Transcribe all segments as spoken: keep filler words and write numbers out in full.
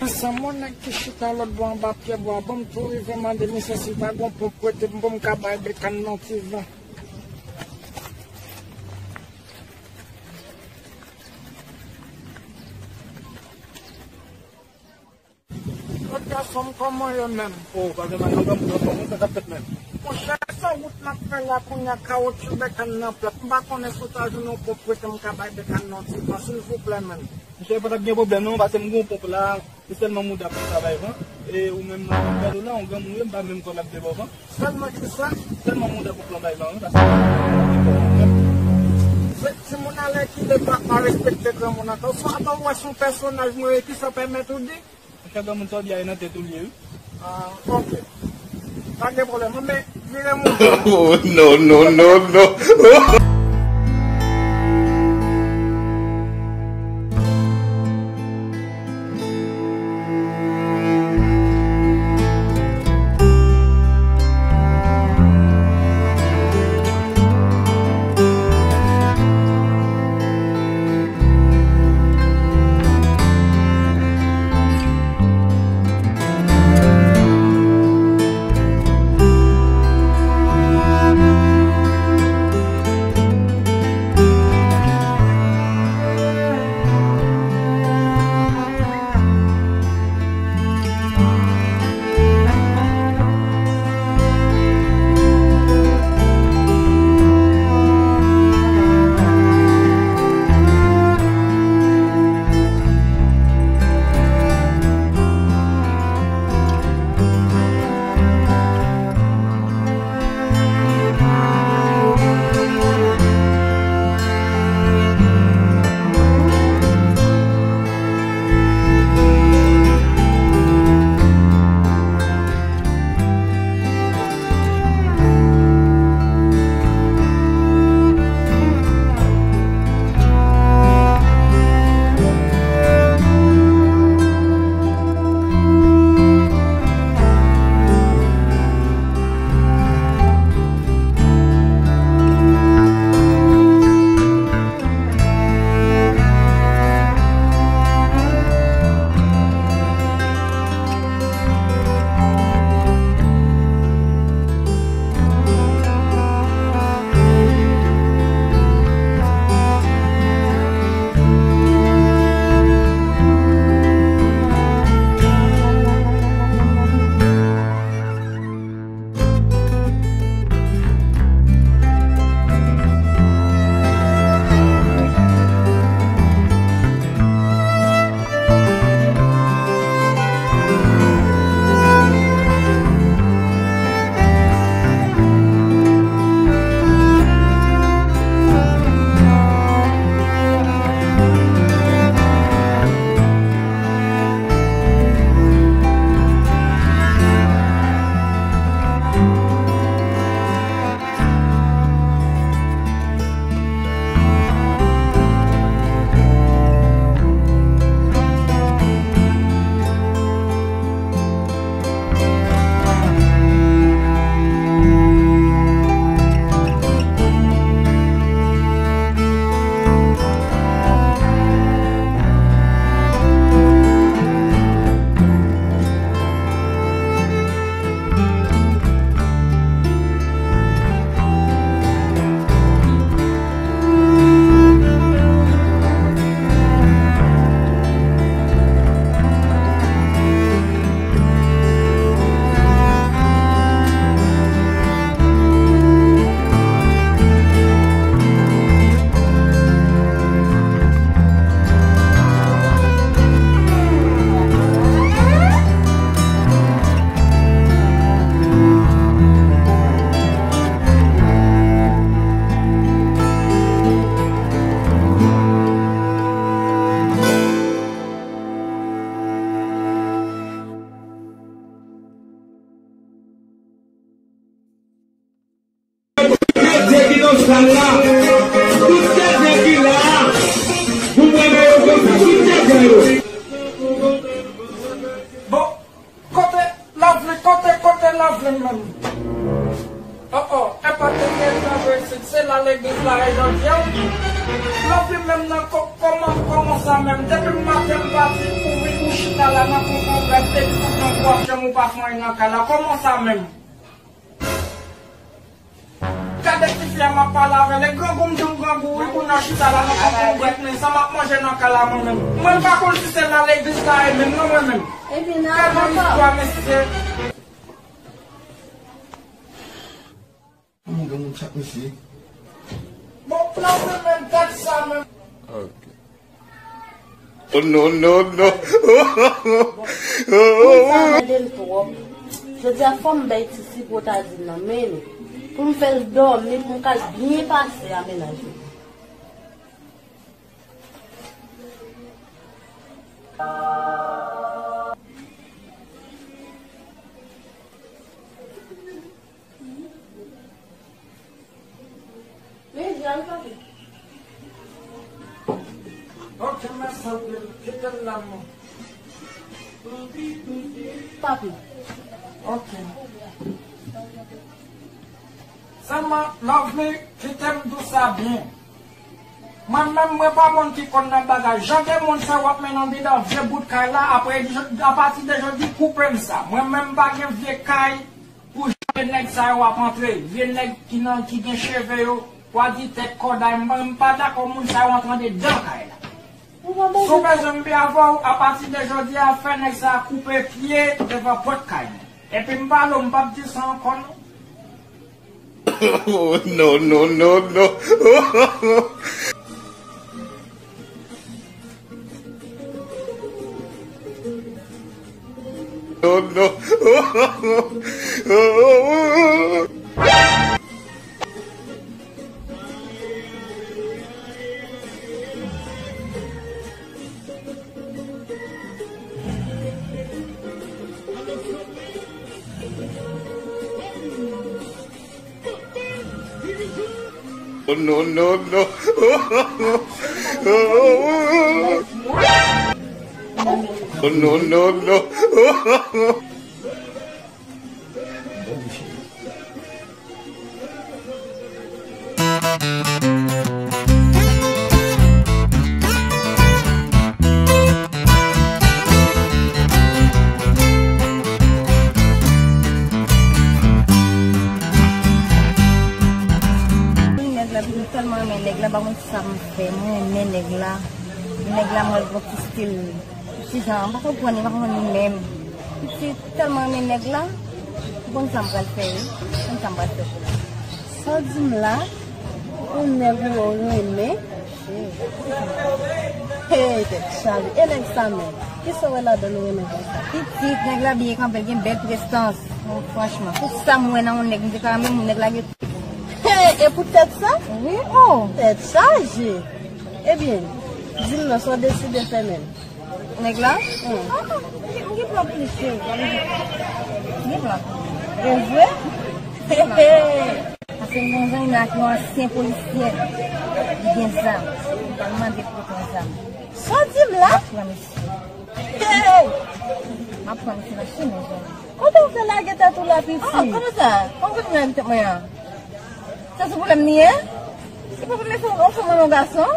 Ansanm yon nèg ki chita lòt bò anba pyebwa, bon, m tou rive mande misye si l pa gon ponp prete m pou m ka bay Bekann nan ti van. Lòt gason m, kòman w ye menm? O, pa gen bagay, yon granmoun nan fè mwen, sa k ap fèt menm? Monchè, sa wout n ap fè la kounye a, kawotchou Bekann nan plat. M pa konnen si w ta jwenn yon ponp prete m ka bay Bekann nan ti van, silvouplè menm. Monchè, pa t ap gen pwoblèm non, paske m gen yon ponp la, se sèlman mouda pou travay van. E ou menm nan gad ou la, yon granmoun, m pa menm kwè l ap debò van. Sèlman kisa? Sèlman mouda pou travay van, wi, paske se timoun alèkile pa, pa respekte granmoun ankò. Swa atò w wè se yon pèsonaj mwen ye, kisa pèmèt ou di? Monchè, granmoun, sa w di a, e nan tèt ou l ye, wi. Ah, ok. Pa gen pwoblèm. Men, vire mouda. Oh, no, no, no, no. Kretyen ki nan sal la, tout kretyen ki la a, pou mwen, mwen yo konsa, tout kretyen yo. Bon, kote Loveline, kote, kote Loveline menm? Oh, oh, e pa te gen etranje isit, se la legliz la e jodi a. Love li menm nan kò-, kòman, kòman sa menm? Depi maten m pati, ou vin, ou chita la nan konkonbrèt, depi tout nan gwo ap janm ou pa fè anyen nan kay la. Kòman sa menm? Gade ti fi a m ap pale avè l, e grangou m di w grangou wi, pou nan chita la nan konkonbrèt, men sa m ap manje nan kay la mwen menm. Mwen m pa konn si se nan legliz la e menm non mwen menm. Ebyen, nan gade yon istwa mesye. Moun gen moun chat mesye. Bon, nan mwen menm gad sa menm. Ok. Oh, no, no, no. Moun sa mande m twòp. Jodi a fò m bay ti sipwotazin nan men li. Pou m fè l dòmi, pou m ka byen pase a mennaj li. Men jan l kanpe. Ok, mèsi anpil. Kite l la, non. Papi. Ok. Sèlman, love me, kite m di w sa byen. Mwen menm, mwen pa moun ki konn nan bagay. Jan de moun sa w ap mennen andidan vye bout kay la, apre, apati de jodi, koupe m sa. Mwen menm, m pa gen vye kay. Pou jan de nèg sa yo ap antre, vye nèg ki nan, ki gen cheve yo, w a di tèt kòday, m, m pa dakò moun sa yo antre andedan kay la. Si w bezwen m byen avè w, apati de jodi a, fè nèg sa a koupe pye devan pòt kay mwen. Epi m pale w, m p ap di sa ankò non. Oh, no, no, no, no. No, no. Oh, no, no, no. Oh, no, no, no. Nèg la, m tèlman renmen nèg la, pa konn sa m fè, mwen renmen nèg la. Nèg la, mwen, bon ti stil. Ti jan, m pa konprann li, m pa konprann li menm. Pitit tèlman renmen nèg la, m konn sa m pral fè wi. M konn sa m pral fè pou li. Sa w di m la, yon nèg ou renmen. Hey, tèt chaje. E nèg sa menm? Kisa w wè ladan l ou renmen konsa? Pitit, nèg la byen kanpe, l gen bèl prestans. Bon, franchman, tout sa m wè nan yon nèg, m te ka renmen moun nèg la gen. Hey, e pou tèt sa? Wi, oh. Tèt chaje. Ebyen, di m non, sa w deside fè menm? Nèg la? Hmm. Ah, ah, m gen, m gen plan pou li, cheri. M gen plan pou li. E vre? He, he. Paske m gen yon zanmi la ki yon ansyen polisye. Li gen zam. M pral mande pou l pran zam. Sa w di m la? M ap pran misye. Hey! M ap pran misye nan chimen, zanmi. Kote w fè lage tèt ou la, piti? Ah, kòman sa? Kòman w fè lage tèt mwen an? Sa sou pwoblèm li ye? Se pa pwoblèm, se yon fanm, yon gason.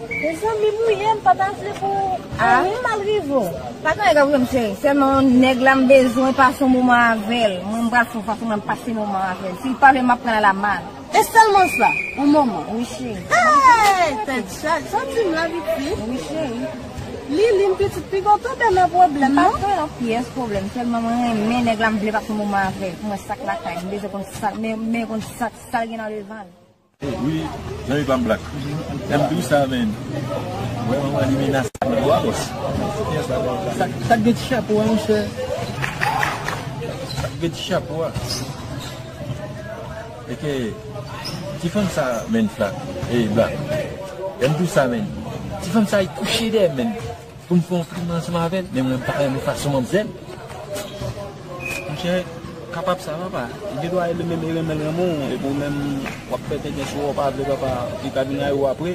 Mezanmi, m ou ye, m pa ta vle pou anyen mal rive w. Pa gen anyen k ap rive m, cheri. Sèlman yon nèg la m bezwen pase yon moman avè l. Mwen, m pral fè yon fason mwen pase moman avè l. Si l pa vle, m ap pran l alamal. E sèlman sa, yon moman. Wi, cheri. Hey! Tèt chaje. Sa w di m la, piti? Wi, cheri. Lili, m pitit, piga w tonbe nan pwoblèm, non? M pa tonbe nan pyès pwoblèm. Sèlman mwen renmen nèg la, m vle pase yon moman avè l. Pou mwen, sa k lakay. M bezwen konn sa, men, men konn sa, sa l gen nan devan l. Wi, zanmi pa m Black. Lè m di w sa, men. Wè, manman li menas mwen, wa, bòs. Sa, sa k gen ti chapo a, monchè. Sa k gen ti chapo a. Eke, ti fanm sa, men, Flak. E, Black. Lè m di w sa, men. Ti fanm sa, li kouche dèyè m, men. Pou m fè yon film ansanm avè l, men mwen m pa renmen fason manmzèl. Monchè, kapab sa, papa. Li gen dwa li menm li renmen l renmen w, epi w menm w ap fè tenten sou ou, w pa vle papa, li ka vin rayi w apre.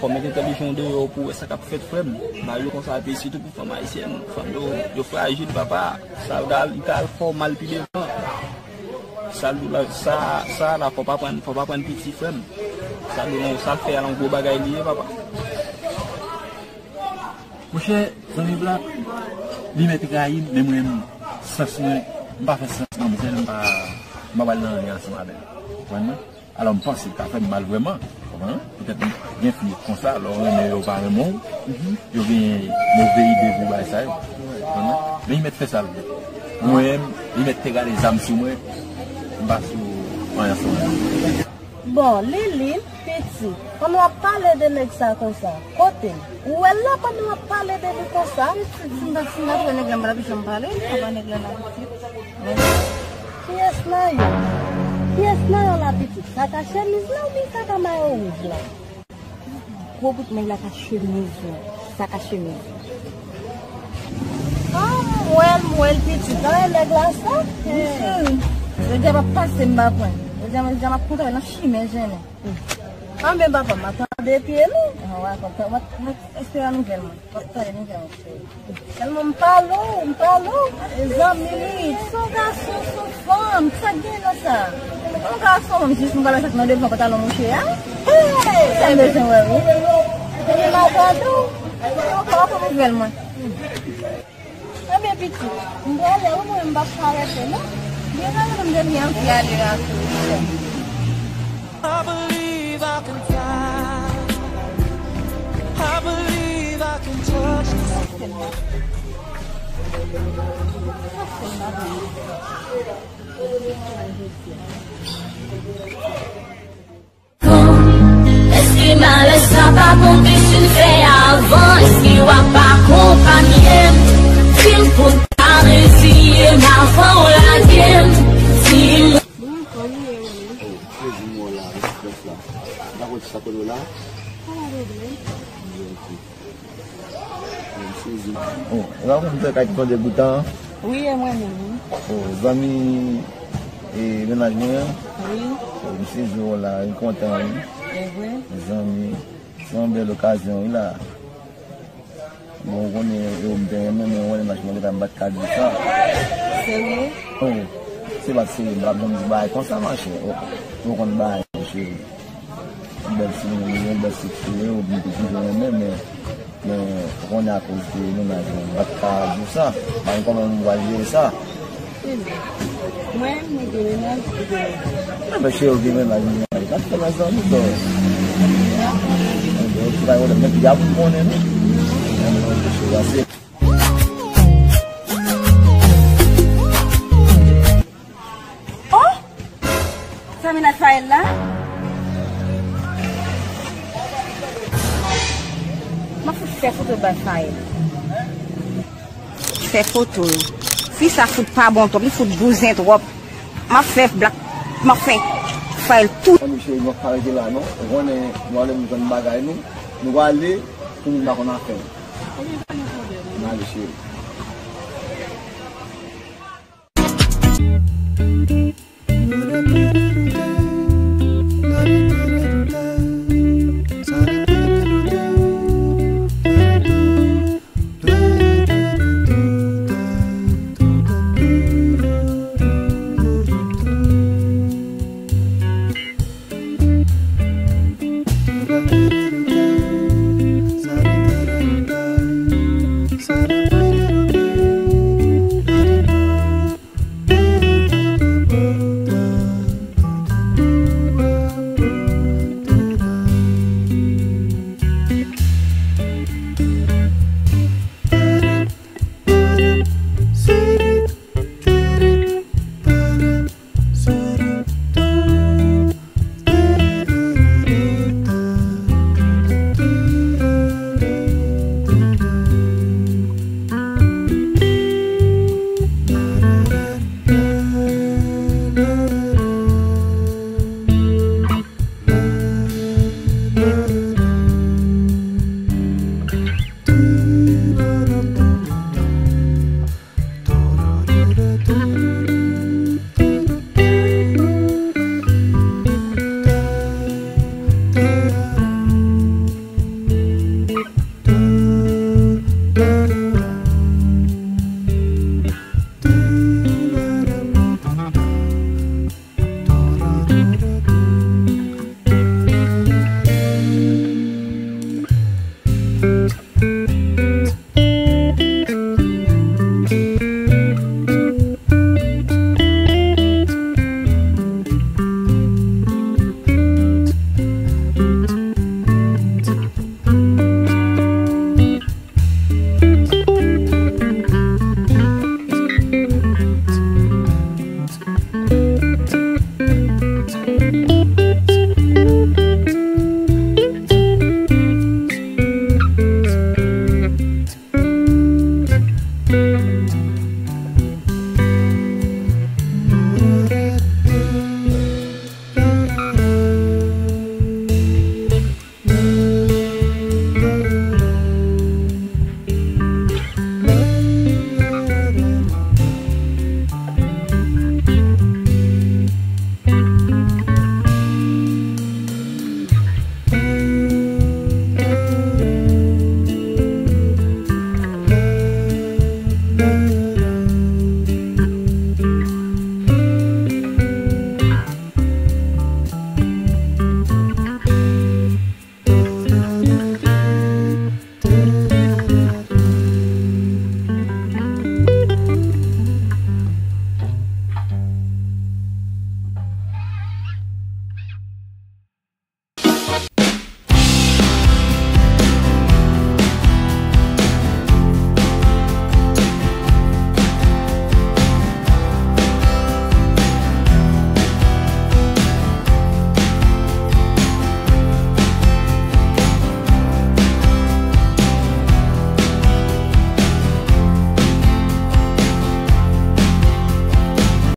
Fò w met entèlijans w deyò pou w wè sa k ap fèt, frè m. Mari w konsa, epi sitou pou fanm ayisyèn, fanm yo, yo frajil, papa. Sa l ka, li ka al fè w mal pi devan. Sa l la, sa, sa la, fò w pa pran, fò w pa pran piti, frè m. Sa dwe yon, sa l fè a yon gwo bagay li ye, papa. Monchè, zanmi Black, li mèt rayi m, men mwen menm, sans mwen, m pa fè sans nan misye, m pa, m pa pral nan anyen ansanm avè l. Konprann mwen? Alò, m panse l ka fè m mal vrèman. Konprann? Petèt gen fi konsa, lè w renmen yo, yo pa renmen w, yo gen move ide pou bagay sa yo. Konprann? Men li mèt fè sa l vle. Mwen menm, li mèt te gade zam sou mwen, m pa sou anyen ansanm avè l. Bon, Liline, pitit, pandan w ap pale de nèg sa konsa, kote l? Ou wè l la pandan w ap pale de li konsa? Pitit, si m pa, si m pa t wè nèg la, m pa t ap janm pale, m pa wè nèg la la, pitit. Kiyès nan yo? Kiyès nan yo la, pitit? Sa ka chemiz la oubyen sa ka mayo wouj la? Gwo bout nèg la ka chemiz ou. Sa ka chemiz ou. Ah, m wè l, m wè l, pitit. Anyen nèg la sa? Jodi a p ap pase m pa pran. Jodi a, jodi a m ap kontre nan chimen jennen. Anben papa, m ap tande pye nou. An, w ap tande, w ap, w ap espere nouvèl mwen. W ap tande nouvèl mwen. Tèlman m pale w, m pale w. E zanmi li, se yon gason, se yon fanm, sa k gen nan sa? Yon gason, m jis m pral wè sa k nan devan pantalon mouche a. Hey! Sa m bezwen wè, wi. Depi m ap tande w, w ap pran nouvèl mwen. Ebyen pitit, m prale wi, mwen m p ap ka rete non. Byen rale m depi anvi ale la tou. I believe I can fly. I believe I can touch the Èske malè sa pa bon ke si n fè avan? Èske w ap akonpanye m? Di m pou n pa reziye m avan w lage m. Di m. Sezi m wè w la, wi, bèf la. M pa konn sa kote w la. Mwen sezi. Oh, e pa mwen ki fè kay ki konn degoutan an? Wi, e mwen menm, wi. Oh, zanmi, e, mennaj mwen an? Wi. Oh, m sezi w la, m kontan, wi. E vre? Zanmi, se yon bèl okazyon, wi, la. Bon, ou konnen, e, ou m te renmen, men ou konnen mennaj mwen gentan m pa t ka di sa. Serye? Oh, se pa t serye, m pa t janm di bagay konsa, machè. Oh, ou konn bagay, cheri. Yon bèl fi, yon bèl sèks li ye, ou byen te toujou renmen, men, men, ou konnen akoz de mennaj mwen, m pa t ka di w sa. M pa konn kòman m pral jere sa. Mwen, mwen gen mennaj, ou gen mennaj. Enben, cheri, ou gen mennaj, ou gen mennaj. Sa k fè mezanmi, bro? Enben, ou travay wè, men piga pou m konnen, non? Enben, ok, cheri, ase. Oh! Sa mennaj Faël la? M ap fout fè foto bay Faël. Fè foto. Fi sa fout pa bon twòp, li fout bouzen twòp. M ap fè Black, m ap fè Faël tou. Zanmi cheri, nou pa rete la non. Ou konnen nou ale nou jwenn bagay nou. Nou ale pou moun pa konn afè nou. Nou ale cheri.